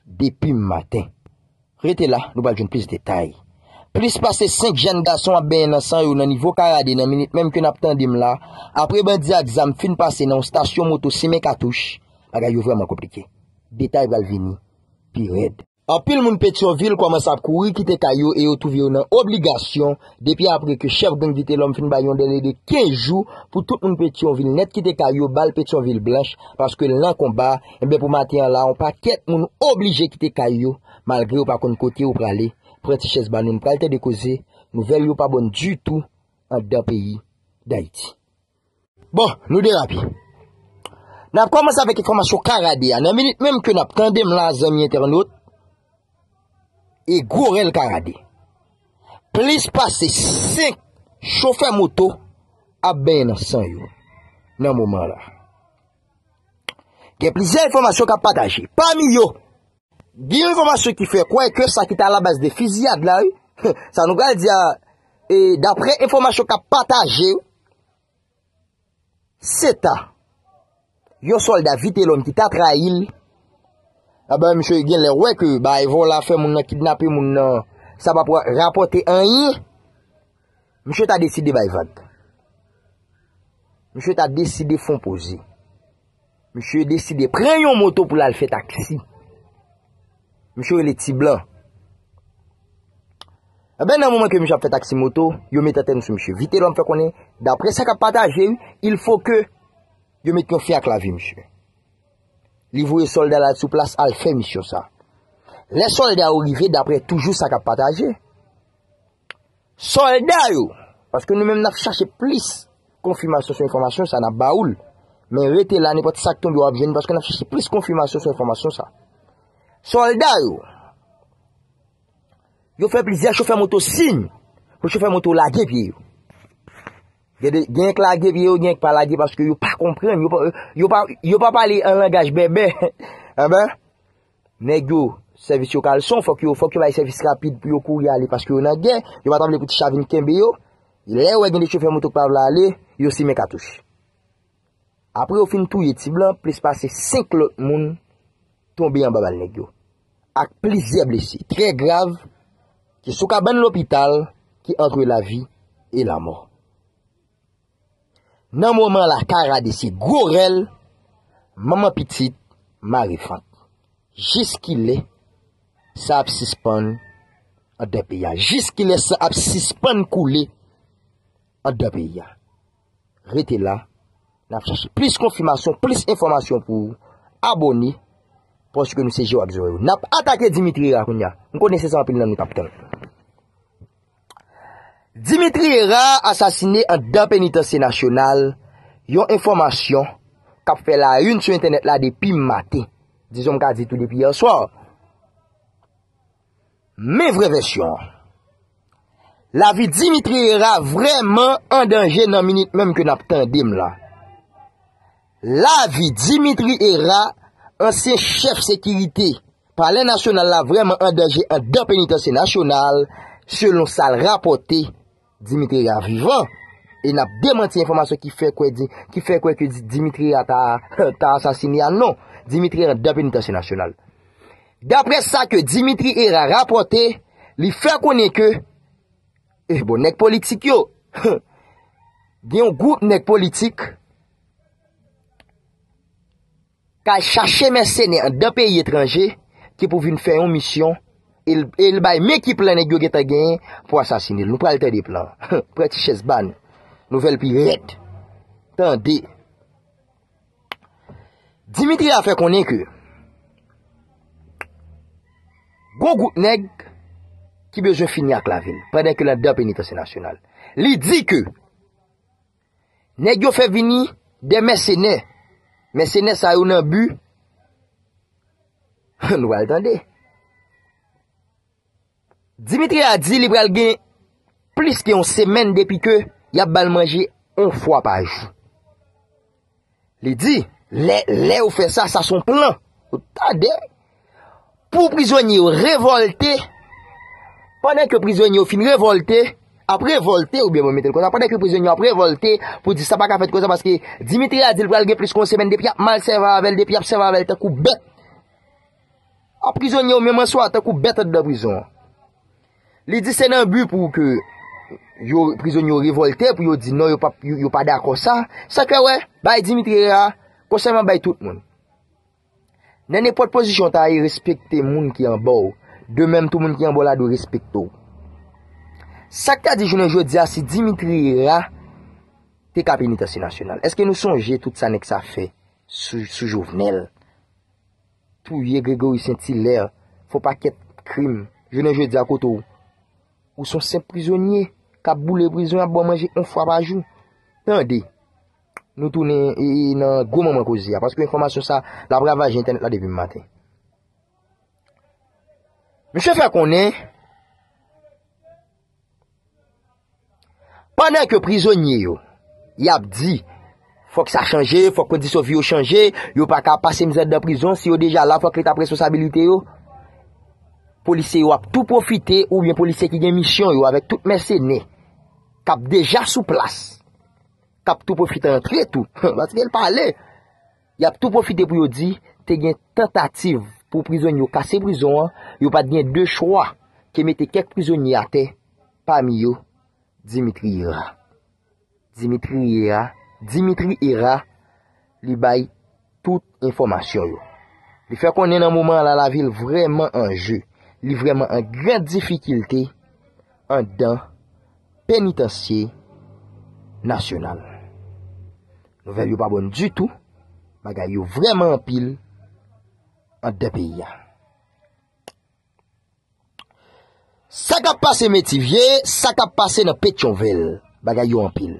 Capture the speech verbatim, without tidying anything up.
depi maten. Rete la, nou pral jwenn plis detay. Plis pase senk jèn gason ap benyen nan san yo nan nivo Karade nan minit menm ke n ap tande m la, apre bandi ak zam fin pase nan yon stasyon moto simen katouch, bagay yo vrèman konplike. Detay pral vini pi rèd. Anpil moun Petyonvil kòmanse ap kouri kite kay yo e yo twouve yo nan obligasyon depi apre ke chèf gang Vitelòm fin bay yon dèle de kenz jou pou tout moun Petyonvil nèt kite kay yo, bal Petyonvil blanch, paske l nan konba, enben pou maten an la, yon pakèt moun oblije kite kay yo, malgre yo pa konn kote yo prale. Pran ti chèz ba nou, nou pral tande koze, nouvèl yo pa bòn ditou anndan peyi Dayiti. Bon, nou derape. N ap kòmanse avèk enfòmasyon Karade a. Nan minit menm ke n ap tande m la, zanmi entènot, e gwo rèl Karade. Plis pase senk chofè moto ap benyen nan san yo nan moman la. Gen plizyè enfòmasyon k ap pataje. Pami yo, gen yon enfòmasyon ki fè kwè ke sa ki te alabaz de fiziyad la, wi, sa nou pral di a, e daprè enfòmasyon k ap pataje, se ta yon sòlda Vitelòm ki ta trayi l. Anben, misye gen lè wè ke bay vòlè fè moun nan kidnape moun nan, sa p ap rapòte anyen. Misye ta deside bay vag. Misye ta deside fon poze. Misye deside pran yon moto pou l al fè taksi. Misye rele Ti Blan. Enben, nan moman ke misye ap fè taksi moto, yo met antèn sou misye. Vitelòm fè konnen, daprè sa k ap pataje, wi, il faut que yo met yon fen ak lavi misye. Li voye sòlda la sou plas al fè misyon sa. Lè sòlda yo rive, daprè toujou sa k ap pataje, sòlda yo, paske nou menm n ap chache plis konfimasyon sou enfòmasyon sa, n ap ba ou l. Men rete la, nenpòt sa k tonbe w ap jwenn, paske n ap chache plis konfimasyon sou enfòmasyon sa. Sòlda yo, yo fè plizyè chofè moto siy pou chofè moto lage pye yo. Gen de, gen k lage pye yo, gen k pa lage paske yo pa konprann, yo pa, yo pa, yo pa pale an langaj bèbè. Anben, nèg yo, sèvis yo kalson, fòk yo, fòk yo bay sèvis rapid pou yo kouri ale paske yo nan gè, yo pa ta vle pou ti cha vin kenbe yo. Lè yo wè gen de chofè moto k pa vle ale, yo simen katouch. Apre yo fin touye Ti Blan, plis pase senk lòt moun tonbe anba bal nèg yo, ak plizyè blese trè grav ki sou kabann lopital ki antre lavi e lamò. Nan moman la, Karade se gwo rèl, manman pitit, mare fant. Jiskilè sa ap sispann anndan peyi a? Jiskilè san ap sispann koule anndan peyi a? Rete la, n ap chache plis konfimasyon, plis enfòmasyon pou ou. Abòne, paske nou se je w ak zòrèy ou. N ap atake Dimitri Herard kounye a. M konnen se sa anpil nan nou t ap tann. Dimitri Herard asasine anndan penitansye nasyonal, yon enfòmasyon k ap fè la une sou entènèt la depi maten. Dizon m ka di tou depi yè swa. Men vrè vèsyon an. Lavi Dimitri Herard vrèman an danje nan minit menm ke n ap tande m la. Lavi Dimitri Herard, ansyen chèf sekirite Palè Nasyonal la, vrèman an danje anndan penitansye nasyonal, selon sa l rapòte. Dimitri Herard vivan, e n ap demanti enfòmasyon ki fè kwè di, ki fè kwè ke Di-, Dimitri Herard ta, ta asasine a. Non, Dimitri Herard anndan penitansye nasyonal. Daprè sa ke Dimitri Herard rapòte, li fè konnen ke, eh, bon, nèg politik yo, gen yon gwoup nèg politik k al chache mèsenè anndan peyi etranje ki pou vin fè yon misyon, e l, e l bay men ki plan nèg yo gentan genyen pou asasine l. Nou pral tande plan an. Pran ti chèz ba nou. Nouvèl pi rèd. Tande. Dimitri a fè konnen ke gon gwoup nèg ki bezwen fini ak lavi l pandan ke l anndan penitansye nasyonal. Li di ke nèg yo fè vini de mèsenè. Mèsenè sa yo nan bi. Nou pral tande. Dimitri a di li pral gen plis ke yon semèn depi ke y ap ba l manje yon fwa pa jou. Li di, lè, lè yo fè sa, sa se yon plan. Ou tande? Pou prizonye yo revòlte, pandan ke prizonye yo fin revòlte, ap revòlte, oubyen bon, mete l konsa, pandan ke prizonye yo ap revòlte, pou di sa pa ka fèt konsa, paske Dimitri a di l pral gen plis ke yon semèn depi y ap mal sèvi avè l, depi y ap sèvi avè l tankou bèt. Ap prizonye yo menm an swa tankou bèt anndan prizon an. Li di se nan bi pou ke yo, prizonye yo revòlte, pou yo di non, yo pa, yo, yo pa dakò sa. Sa k fè wè, bay Dimitri Herard, konsèy m ap bay tout moun. Nan nenpòt pozisyon w ta ye, respekte moun ki anba w. De menm, tou moun ki anba w la dwe respekte w. Sa k ta di jounen jodi a si Dimitri Herard te ka penitansye nasyonal? Èske nou sonje tout sa nèg sa fè sou, sou Jovenel? Touye Gregory Saint Hilaire, fè pakèt krim. Jounen jodi a kote w? Ou se yon senp prizonye k ap boule prizon, y ap ba w manje yon fwa pa jou. Tande, nou tounen e, e, nan gwo manman koze a, paske enfòmasyon sa l ap ravaje entènèt la depi maten. Misye fè konnen, pandan ke prizonye yo, y ap di, fòk sa chanje, fòk kondisyon vi yo chanje, yo pa ka pase mizè anndan prizon, si yo deja la, fòk Leta pran responsabilite yo. Polisye yo ap tou pwofite, oubyen polisye ki gen misyon yo, avèk tout mèsenè k ap deja sou plas, k ap tou pwofite antre tou, paske l pale. Y ap tou pwofite pou yo di, te gen tantativ pou prizonye yo kase prizon an, yo pa t gen de chwa ke mete kèk prizonye atè, pami yo, Dimitri Herard. Dimitri Herard, Dimitri Herard, li bay tout enfòmasyon yo. Li fè konnen nan moman an la, lavi l vrèman an je. Li vrèman an gran difikilte anndan penitansye nasyonal. Nouvèl yo pa bon ditou. Bagay yo vrèman anpil anndan peyi a. Sa k ap pase Metivye, sa k ap pase nan Petyonvèl, bagay yo anpil.